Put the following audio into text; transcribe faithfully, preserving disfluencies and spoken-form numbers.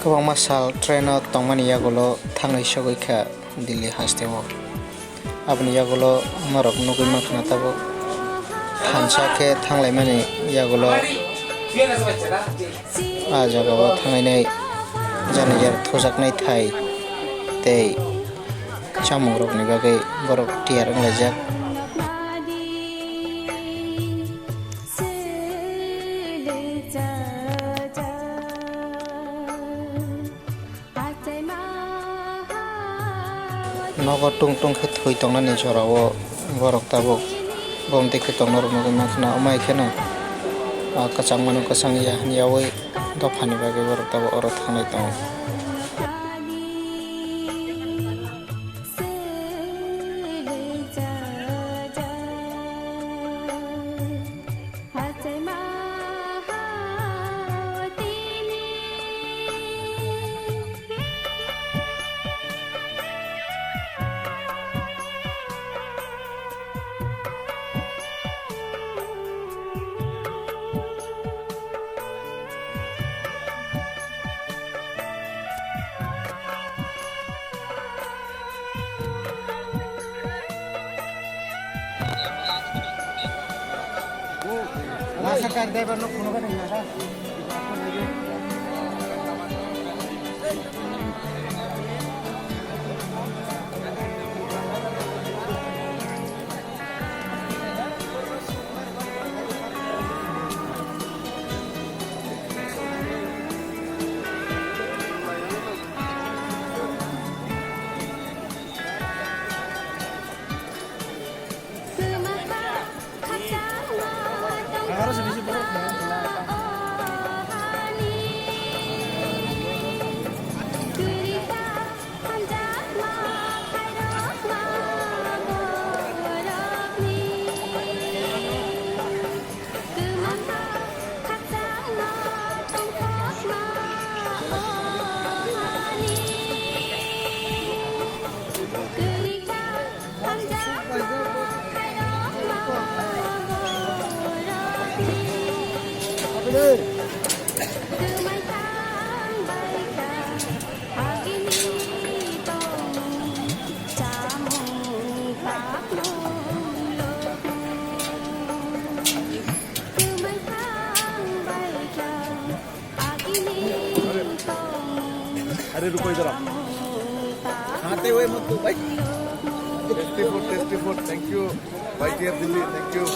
Kwbangma sal train-o tongmani yagulo thangwi sogwi kha Delhi hasteo. Aboni yagulo norok nugwi mankha na tabuk thansa khe thanglaimani yagulo ah jagao thangwi nai jani jar thujaknai thai tei chamungrokni bagwi borok tiyar wnglaijak. Nogo tung tung khe thwi tongnani jorao borok tabuk bom twi khe tongna rwna nugwi mankha na, amai kheno, ah, kwchangmano kwchang ya hwnyawi dophani bagwi borok tabuk oro thanglai tongo. अरे रुको इधर आओ। खाते हुए मत तू भाई। Tasty food, tasty food. Thank you. वाईटीआर दिल्ली, thank you.